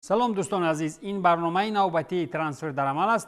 Салом, дӯстони азиз, ин барномаи навбатии «Трансфер дар амал» аст.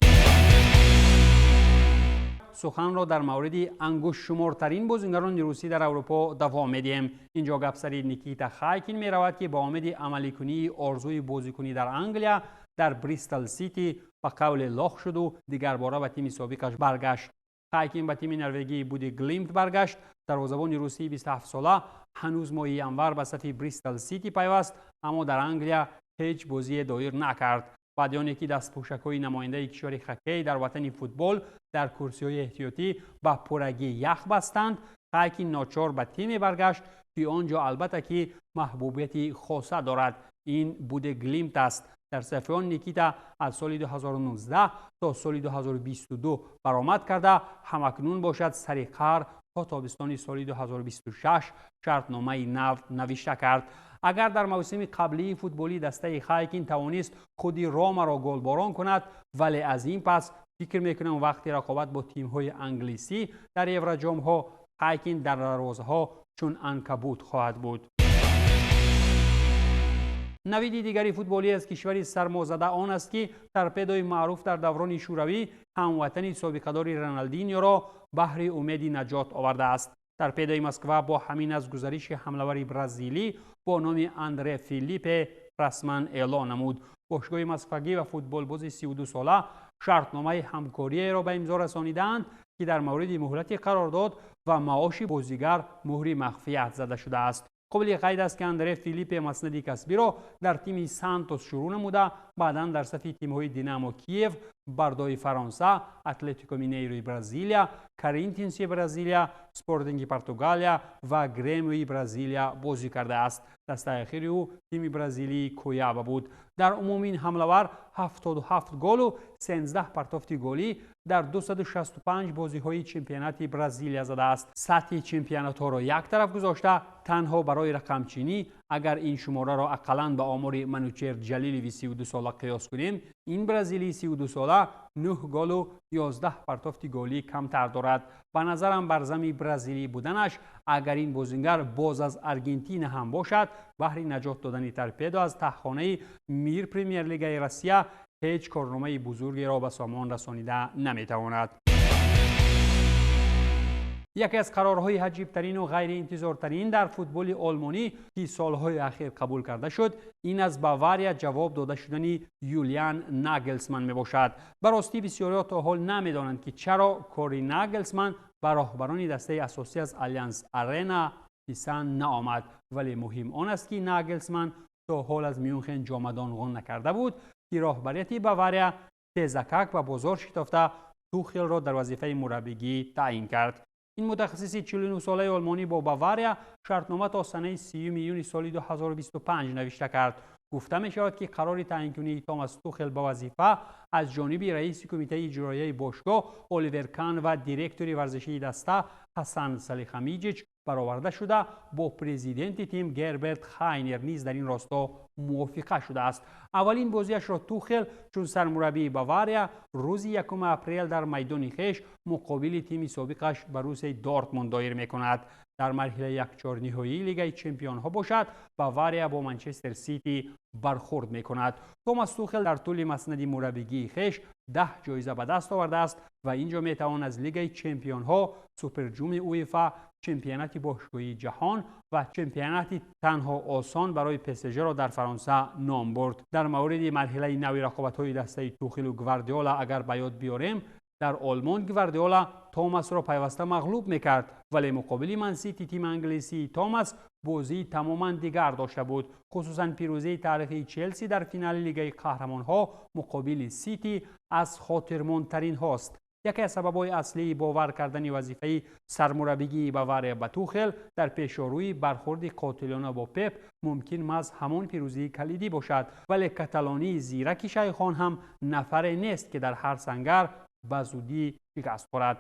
Суханро дар мавриди ангуштшумортарин бозингарони русӣ дар Аврупо давом медиҳем. Инҷо гап сари Никита Хайкин меравад, ки ба омеди амаликунии орзуи бозикунӣ дар Англия дар Бристол Сити ба қавле лох шуду дигарбора ба тими собиқаш баргашт. Хайкин ба тими норвегии Буде Глимт баргашт. Дарвозабони русии 27сола ҳанӯз моҳи январ ба сафи Бристол Сити пайваст, аммо дар Англия ҳеҷ бозие доир накард. Баъди оне ки дастпӯшакҳои намояндаи кишвари хоккей дар ватани футбол дар курсиҳои эҳтиётӣ ба пуррагӣ ях бастанд, Хайкин ночор ба тиме баргашт, ки он ҷо албатта ки маҳбубияти хоса дорад. Ин Буде Глимт аст. Дар сафи он Никита аз соли 2019 то соли 2022 баромад карда, ҳамакнун бошад сари қар то тобистони соли 2026 шартномаи нав навишта кард. Агар дар мавсими қаблии футболӣ дастаи Хайкин тавонист худи Ромаро голборон кунад, вале аз ин пас фикр мекунам, вақти рақобат бо тимҳои англисӣ дар Евроҷомҳо Хайкин дар дарвозаҳо чун анкабут хоҳад буд. Навиди дигари футболӣ аз кишвари сармозада он аст, ки Торпедои маъруф дар даврони шӯравӣ ҳамватани собиқадори Роналдиньоро баҳри умеди наҷот овардааст. Торпедои Москва бо ҳамин аз гузариши ҳамлавари бразилӣ бо номи Андре Филиппе расман эълон намуд. Бошгоҳи москвагӣ ва футболбози 32сола шартномаи ҳамкориеро ба имзо расонидаанд, ки дар мавриди муҳлати қарордод ва маоши бозигар муҳри махфият зада шудааст. Қобили қайд аст, ки Андре Филиппе маснади касбиро дар тими Сантос шурӯъ намуда, баъдан дар сафи тимҳои Динамо Киев, Бардои Фаронса, Атлетико Минейрои Бразилия, Коринтинси Бразилия, Спортинги Португалия ва Гремиои Бразилия бозӣ кардааст. Дастаи ахири ӯ тими бразилии Куяба буд. Дар умум ин ҳамлавар 77 голу 13 партофти голӣ дар 265 бозиҳои чемпионати Бразилия задааст. Сатҳи чемпионатҳоро як тараф гузошта, танҳо барои рақамчинӣ, агар ин шумораро ақаллан ба омори Манучер Ҷалилови 32сола қиёс кунем, ин бразилии 32сола 9 голу 11 партофти голӣ камтар дорад. Ба назарам, бар зами бразилӣ буданаш, агар ин бозингар боз аз Аргентина ҳам бошад, баҳри наҷот додани Торпедо аз таҳхонаи мир Премер-лигаи Россия ҳеҷ корномаи бузургеро ба сомон расонида наметавонад. Яке аз қарорҳои ҳаҷибтарину ғайриинтизортарин дар футболи олмонӣ, ки солҳои ахир қабул карда шуд, ин аз Бавария ҷавоб дода шудани Юлиан Нагелсман мебошад. Ба ростӣ, бисёриҳо то ҳол намедонанд, ки чаро кори Нагелсман ба роҳбарони дастаи асосӣ аз Алянс Арена писанд наомад, вале муҳим он аст, ки Нагелсман то ҳол аз Мюнхен ҷомадонғон накарда буд, ки роҳбарияти Бавария тезакак ба бозор шитофта, Тухелро дар вазифаи мураббигӣ таъин кард. Ин мутахассиси 49-солаи олмонӣ бо Бавария шартнома то санаи 30 июни соли 2025 навишта кард. Гуфта мешавад, ки қарори таъинкунии Томас Тухел ба вазифа аз ҷониби раиси кумитаи иҷроияи бошгоҳ Оливер Кан ва директори варзишии даста Ҳасан Салихамиҷич бароварда шуда, бо президенти тим Герберт Хайнер низ дар ин росто мувофиқа шудааст. Аввалин бозиашро Тухел чун сармураббии Бавария рӯзи 1 апрел дар майдони хеш муқобили тими собиқаш Боруссияи Дортмунд доир мекунад. Дар марҳилаи якчорниҳоии Лигаи чемпионҳо бошад, Бавария бо Манчестер Сити бархурд мекунад. Томас Тухел дар тӯли маснади мураббигии хеш 10 ҷоиза ба даст овардааст ва ин ҷо метавон аз Лигаи чемпионҳо, Суперҷуми УЕФА, чемпионати бошгоҳии ҷаҳон ва чемпионати танҳо осон барои ПСЖро дар Фаронса ном бурд. Дар мавриди марҳилаи нави рақобатҳои дастаи Тухелу Гвардиола агар ба ёд биёрем, дар Олмон Гвардиола Томасро пайваста мағлуб мекард, вале муқобили Мансити тими англисии Томас бозии тамоман дигар дошта буд. Хусусан пирӯзии таърихии Челси дар финали Лигаи қаҳрамонҳо муқобили Сити аз хотирмондтаринҳост. Яке аз сабабҳои аслии бовар кардани вазифаи сармураббигии Бавария ба Тухел дар пешорӯи бархурди қотилона бо Пеп мумкин маҳз ҳамон пирӯзии калидӣ бошад, вале каталонии зираки шайхон ҳам нафаре нест, ки дар ҳар сангар ба зудӣ шикаст хӯрад.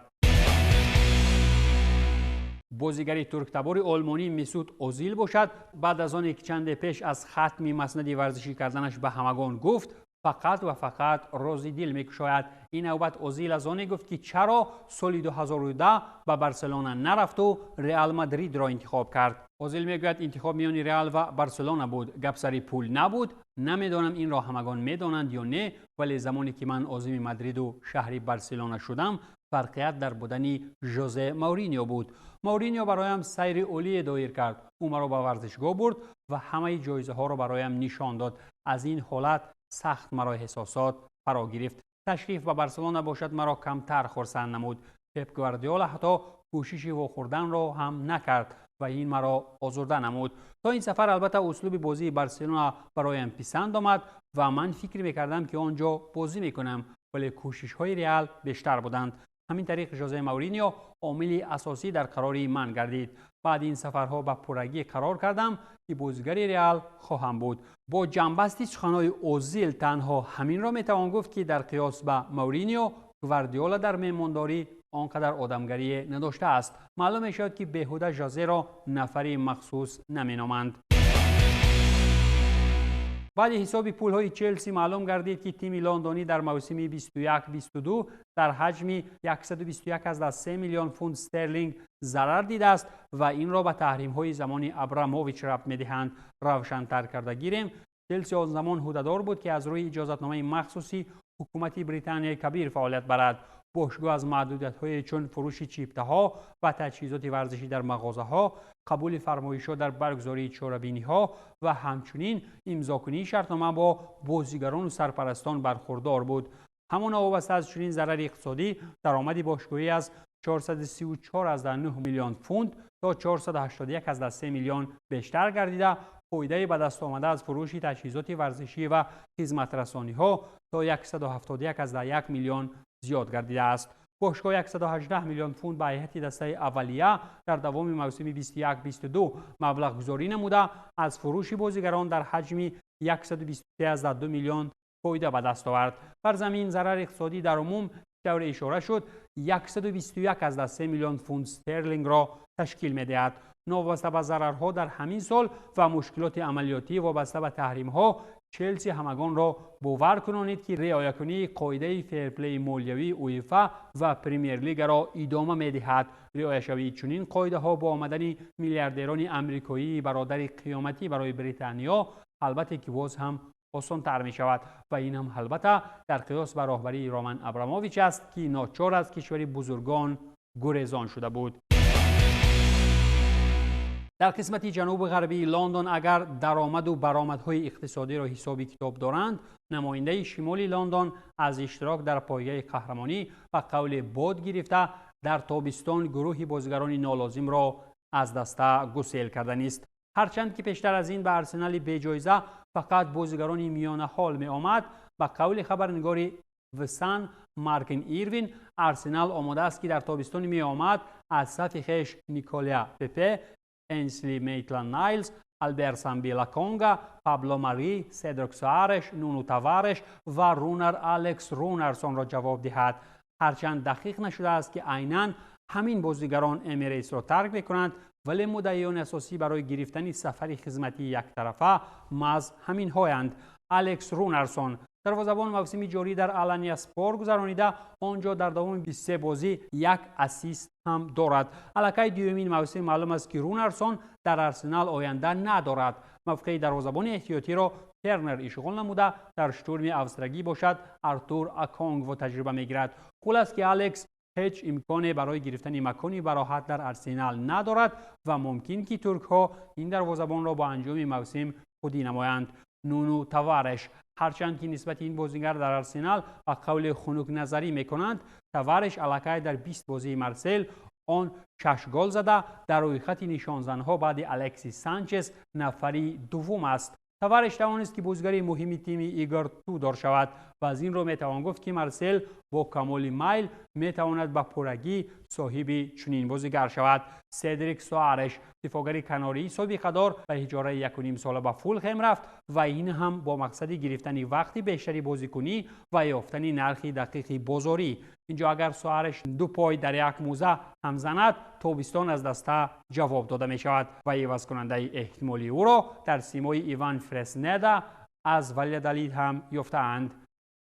Бозигари турктабори олмонӣ Месут Озил бошад, баъд аз оне ки чанде пеш аз хатми маснади варзишӣ карданаш ба ҳамагон гуфт, Фақат ва фақат рози дил мекушояд. Ин навбат Озил аз оне гуфт, ки чаро соли 2010 ба Барселона нарафту Реал Мадридро интихоб кард. Озил мегӯяд, интихоб миёни Реал ва Барселона буд, гап сари пул набуд. Намедонам, инро ҳамагон медонанд ё не, вале замоне ки ман озими Мадриду шаҳри Барселона шудам, фарқият дар будани Жозе Мауриньо буд. Мауриньо бароям сайри олие доир кард. Ӯ маро ба варзишгоҳ бурд ва ҳамаи ҷоизаҳоро бароям нишон дод. Аз ин ҳолат сахт маро эҳсосот фаро гирифт. Ташриф ба Барселона бошад, маро камтар хурсанд намуд. Пеп Гвардиола ҳатто кӯшиши вохӯрданро ҳам накард ва ин маро озурда намуд. То ин сафар албатта услуби бозии Барселона бароям писанд омад ва ман фикр мекардам, ки он ҷо бозӣ мекунам, вале кӯшишҳои Реал бештар буданд. Ҳамин тариқ Жозе Мауриньо омили асосӣ дар қарори ман гардид. Баъди ин сафарҳо ба пуррагӣ қарор кардам, ки бозигари Реал хоҳам буд. Бо ҷамъбасти суханҳои Озил танҳо ҳаминро метавон гуфт, ки дар қиёс ба Мауриньо Гвардиола дар меҳмондорӣ он қадар одамгарие надоштааст. Маълум мешавад, ки беҳуда Жозеро нафари махсус наменоманд. Баъди ҳисоби пулҳои Челси маълум гардид, ки тими лондонӣ дар мавсими 21-22 дар ҳаҷми 121,3 миллион фунт стерлинг зарар дидааст ва инро ба таҳримҳои замони Абрамович рабт медиҳанд. Равшантар карда гирем, Челси он замон ӯҳдадор буд, ки аз рӯи иҷозатномаи махсуси ҳукумати Британияи Кабир фаъолият барад. Бошгоҳ аз маҳдудиятҳое чун фурӯши чиптаҳо ва таҷҳизоти варзишӣ дар мағозаҳо, қабули фармоишҳо дар баргузории чорабиниҳо ва ҳамчунин имзокунии шартнома бо бозигарону сарпарастон бархурдор буд. Ҳамоно вобаста аз чунин зарари иқтисодӣ даромади бошгоҳӣ аз 434,9 миллион фунт то 481,3 миллион бештар гардида, фоидаи ба даст омада аз фурӯши таҷҳизоти варзишӣ ва хизматрасониҳо то 171,1 миллион зиёд гардидааст. Бошгоҳ 118 миллион фунт ба ҳайати дастаи аввалия дар давоми мавсими 21-22 маблағгузорӣ намуда, аз фурӯши бозигарон дар ҳаҷми 123,2 миллион фоида ба даст овард. Бар замин зарари иқтисодӣ дар умум, тавре ишора шуд, 121,3 миллион фунт стерлингро ташкил медиҳад. Новобаста ба зарарҳо дар ҳамин сол ва мушкилоти амалиётӣ вобаста ба таҳримҳо, Челси ҳамагонро бовар кунонид, ки риоякунии қоидаи ферплеи молиявии УЕФА ва Премер-лигаро идома медиҳад. Риояшавии чунин қоидаҳо бо омадани миллиардерони амрикоии бародари қиёматӣ барои Британиё албатте ки боз ҳам осонтар мешавад ва ин ҳам албатта дар қиёс ба роҳбарии Роман Абрамович аст, ки ночор аз кишвари бузургон гурезон шуда буд. Дар қисмати ҷанубу ғарбии Лондон агар даромаду баромадҳои иқтисодиро ҳисоби китоб доранд, намояндаи шимоли Лондон аз иштирок дар пойгаи қаҳрамонӣ ба қавли бод гирифта, дар тобистон гурӯҳи бозигарони нолозимро аз даста гусел карданист. Ҳарчанд ки пештар аз ин ба Арсенали беҷоиза фақат бозигарони миёнаҳол меомад, ба қавли хабарнигори The Sun Мартин Ирвин, Арсенал омода аст, ки дар тобистони меомад аз сафи хеш Николя Пепе, Энсли Мейтланд Найлз, Албер Самби Локонга, Пабло Мари, Седрик Суареш, Нуну Тавареш ва Рунар Алекс Рунарсонро ҷавоб диҳад. Ҳарчанд дақиқ нашудааст, ки айнан ҳамин бозигарон Эмирейтсро тарк мекунанд, вале муддаиёни асосӣ барои гирифтани сафари хизматии яктарафа маҳз ҳаминҳоянд. Алекс Рунарсон дарвозабон мавсими ҷорӣ дар Алания Спор гузаронида, он ҷо дар давоми 23 бозӣ як ассист ҳам дорад. Аллакай дуюмин мавсим маълум аст, ки Рунарсон дар Арсенал оянда надорад. Мавқеи дарвозабони эҳтиётиро Тернер ишғол намуда, дар штурми австрагӣ бошад Артур Аконгво таҷриба мегирад. Хулас ки Алекс ҳеҷ имконе барои гирифтани макони бароҳат дар Арсенал надорад ва мумкин ки туркҳо ин дарвозабонро бо анҷоми мавсим худӣ намоянд. Нуну Тавареш, ҳарчанд ки нисбати ин бозигар дар Арсенал ба қавли хунукназарӣ мекунанд, Тавареш аллакай дар 20 бозии Марсел он шаш гол зада, дар рӯйхати нишонзанҳо баъди Алексис Санчес нафари дуввум аст. Тавареш тавонист, ки бозигари муҳими тими Игор Тудор шавад ва аз ин рӯ метавон гуфт, ки Марсел бо камоли майл метавонад ба пуррагӣ соҳиби чунин бозигар шавад. Седрик Соареш, дифоъгари канории собиқадор, ба иҷораи 1,5 сола ба Фулхем рафт ва ин ҳам бо мақсади гирифтани вақти бештари бозикунӣ ва ёфтани нархи дақиқи бозорӣ. Инҷо агар Соареш ду пой дар як мӯза ҳам занад, тобистон аз даста ҷавоб дода мешавад ва ивазкунандаи эҳтимолии ӯро дар симои Иван Фреснеда Аз Валядолид ҳам ёфтаанд.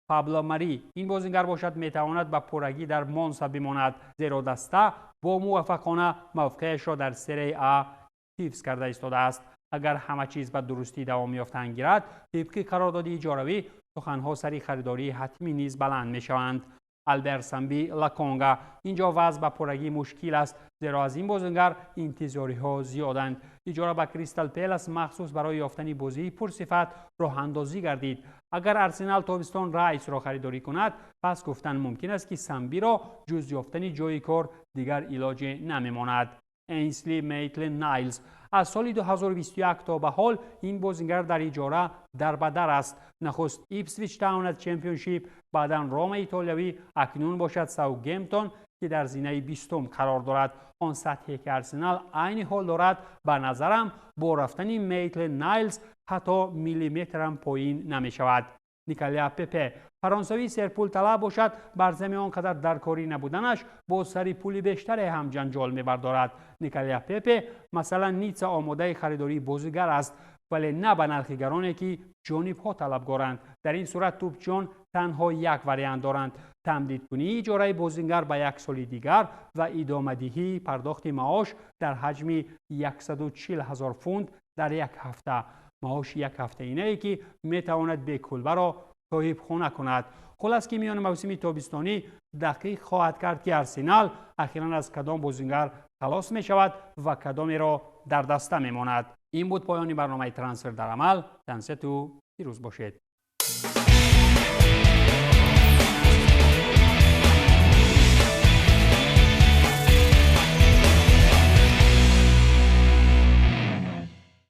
Пабло Мари, ин бозингар бошад, метавонад ба пуррагӣ дар Монса бимонад, зеро даста бо муваффақона мавқеашро дар Серияи А ҳифз карда истодааст. Агар ҳама чиз ба дурустӣ давом ёфтан гирад, тибқи қарордоди иҷоравӣ, суханҳо сари харидории ҳатмӣ низ баланд мешаванд. Алберт Самби Локонга, инҷо вазъ ба пуррагӣ мушкил аст, зеро аз ин бозингар интизориҳо зиёданд. Иҷора ба Кристал Пелас махсус барои ёфтани бозии пурсифат роҳандозӣ гардид. Агар Арсенал тобистон Райсро харидорӣ кунад, пас гуфтан мумкин аст, ки Самбиро ҷуз ёфтани ҷойи кор дигар илоҷе намемонад. Эйнсли Мейтленд Найлз, аз соли 2021 то ба ҳол ин бозингар дар иҷора дар ба дар аст. Нахуст Ипсвич Таун аз Чемпионшип, баъдан Рома итолиявӣ, акнун бошад Саутгемптон, ки дар зинаи 20-ум қарор дорад. Он сатҳе, ки Арсенал айни ҳол дорад, ба назарам, бо рафтани Мейтленд Найлз ҳатто миллиметрам поин намешавад. Николя Пепе, фаронсавии серпулталаб бошад, бар зами он қадар даркорӣ набуданаш бо сари пули бештаре ҳам ҷанҷол мебардорад. Николя Пепе, масалан, Ницца омодаи харидории бозигар аст, вале на ба нархи гароне, ки ҷонибҳо талабгоранд. Дар ин сурат тӯбчиён танҳо як вариант доранд: тамдидкунии иҷораи бозингар ба як соли дигар ва идомадиҳии пардохти маош дар ҳаҷми 140 ҳазор фунт дар як ҳафта, маоши як ҳафтаинае, ки метавонад бекулбаро соҳибхона кунад. Хулас, ки миёни мавсими тобистонӣ дақиқ хоҳад кард, ки Арсенал ахиран аз кадом бозингар халос мешавад ва кадомеро дар даста мемонад. Ин буд поёни барномаи «Трансфер дар амал». Тансиҳату пирӯз бошед.